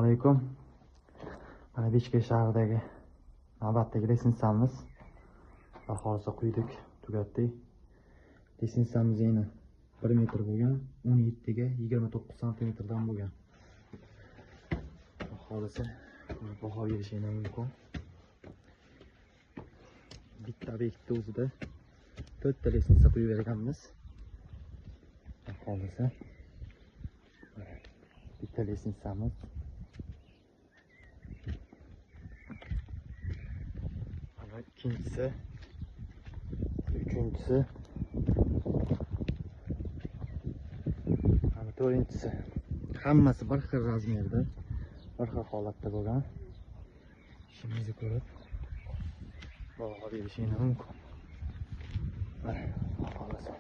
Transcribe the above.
Alaykum. Mana Bishkek shahridagi navbatdagi lestnitsamiz. Xudo xohlasa quydik, tugatdik. Lestnitsamiz eni 1 metr bo'lgan, 17 ga 29 santimetrdan bo'lgan. Xudo xohlasa baho berishingiz mumkin. Bitta obyektni o'zida 4 ta lestnitsa quyib berganmiz. Xudo xohlasa bitta lestnitsamiz. Mana ikkinchisi, uchinchisi, mana to'rtinchisi. Hammasi bir xil razmerda, bir xil holatda bo'lgan. Ishimizni ko'rib baho berishingiz mumkin. Mana xudo xohlasa.